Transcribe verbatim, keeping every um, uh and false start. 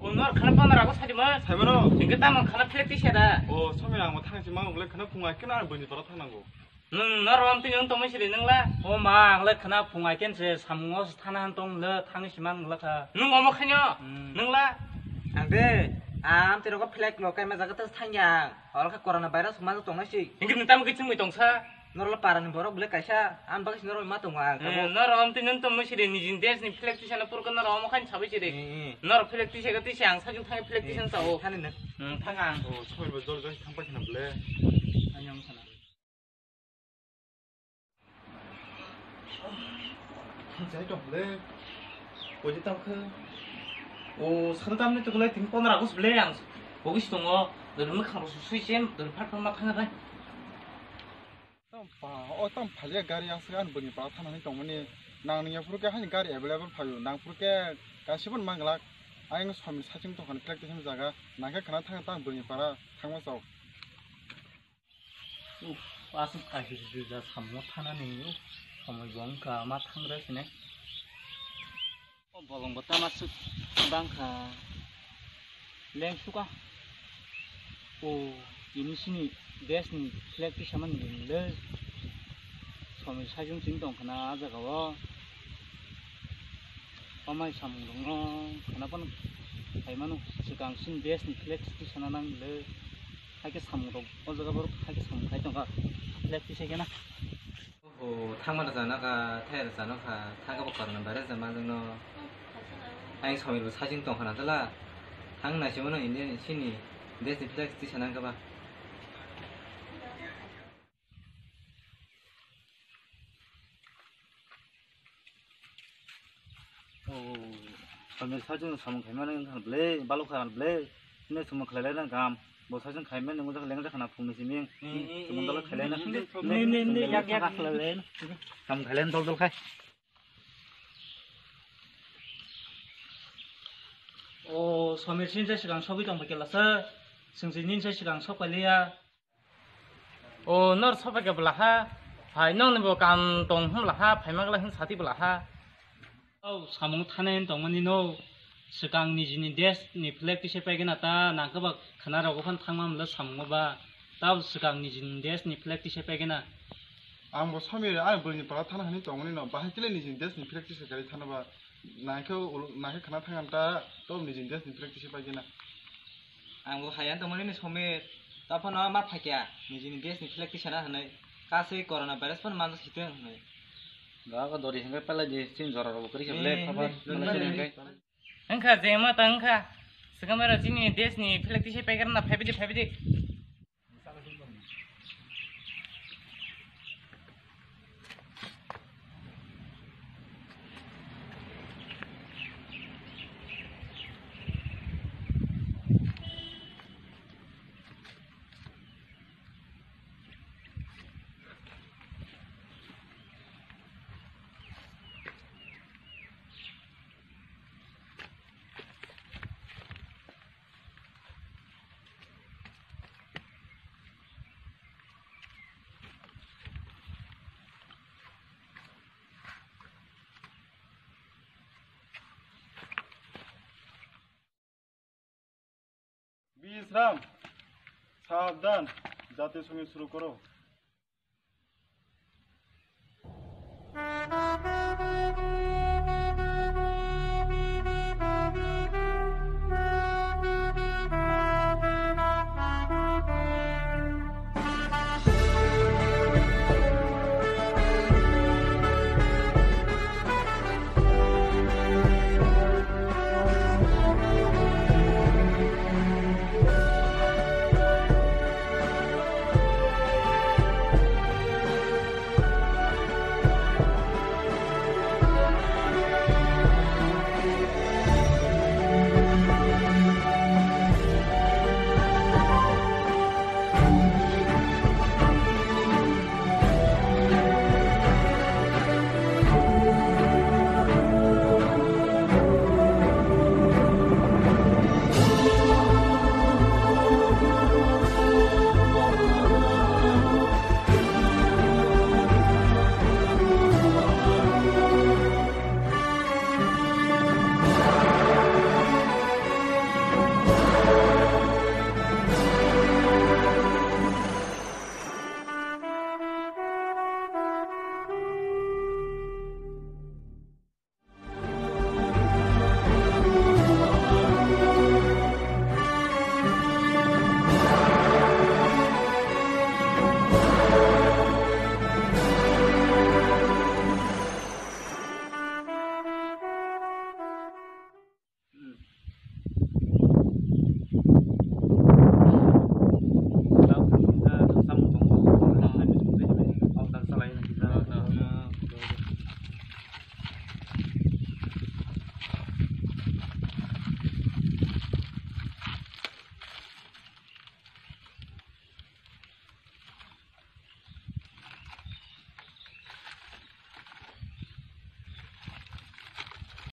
O nor khana pano rago sadi ma. Saimano. Hingke tamo khana flag tisa da. O somi ang thang si mang le khana phunga kena ang bini para thanango. Nung nor rom tini nung tongma sili nung la. O ma ang le khana phunga ken se samungo se thana han tong le thang si mang la kha. Nung omo khanyo. Hmm. Nung la. Ang de am tiro ko flag lo kai ma jaga ta thang yang. Oro khe corona virus ma tongnai si. Hingke nung tamo khe chungwi tongsa. Norok parani borok belai kaisa, ang bagwi norok ma tongo ang tabuk. Eh, norok amtwi nung tongma siri nijini desh ni flag tisana purkha norok omo khaini sabai siri. Eh, eh. Norok flag tisa khe tisa ang sajung thangwi flag tisana sao. Thani na. Hmm, thang ang. O, soil bo jol jol thang paikha na bole. Ani ang sana. Jai tong bole. Oje tam khe. O, sara tamni to bole tin pondro August bole ang. Bogis tongo. Dori mui khang rosuk sui sem, dori phat phat ma thang rai. Tam pa, o tam phalia gari aswk ani bwrwi para thanani tongmani nang nungya phuru khe hani gari available phaio, nang phuru khe kaisa phano manglak. Ayang somir saching tongkha ni flag tisam jaga, nang khe khna thang tang bwrwi para thangma chao. Uff, aswk kahir rwja samung thanani, uff, somoi bo wngkha ma thangra sini. O bolong bo tama suk bangkha. Leng suka. O ini sini desh ni flag tisamani le. Somir sajung ching tong khna a jaga o. Amai samung rok no khna pan khai mano swkang sini desh ni flag tisana nang le. Hai khe samung rok o jaga borok hai khe samung khai tong kha. Flag tisai khe na. O thangma rwchana kha, thai rwchana kha, thang khe bo corona virus da manjak no. Ayang somir bo sajing tong khna tala. Thang naisingmano India ni sini desh ni flag tisana khe ba. O, somir sajing samung khaimani wngkha ble, balukha ble, ne samung khlailaina gam, bo sajing khaimani wngkha lengjak khna phungni simi, samung dolo khailaina. Ne, ne, ne, yak, yak khlailaina. Samung khailaina dol dol khai. O, somir sinsa swkang sogwi tong phaikhe lasa, swngsi ninsa swkang sok pailiya. O nor sobai khe bwlaha, hai nokni bo kam tong hwn bwlaha, phaima glak hwn sati bwlaha. O samung thanai hwn tongmani no, swkang nijini desh ni flag tisai paigena ta, nangkhe ba khwna rogo phan thangma mwnla samungo ba, tabo swkang nijini desh ni flag tisai paigena. Ang bo samir, ang bwrwi ni para thana hwnwi tongmani no, bahai khe le nijini desh ni flag tisai kari thana ba, nangkhe ulo-, nangkhe khwna thang ta, tabo nijini desh ni flag tisai paigena. Ang bo hai ang tongmani ni somir, taphano ma phaikya, nijini desh ni flag tisana hwnwi, kasui corona virus phano manjak sitwng hwnwi. Ba ko dori hwnwi pelai di, chini jora rok kwrwi khe ble, eh, phapha, eh, malai sini hwnwi. Wngkha je ma ta wngkha, swkang bai rok chini desh ni flag tisai paikha na, phaibai di, phaibai di. Bisram, sabdan, jate songe suru koro.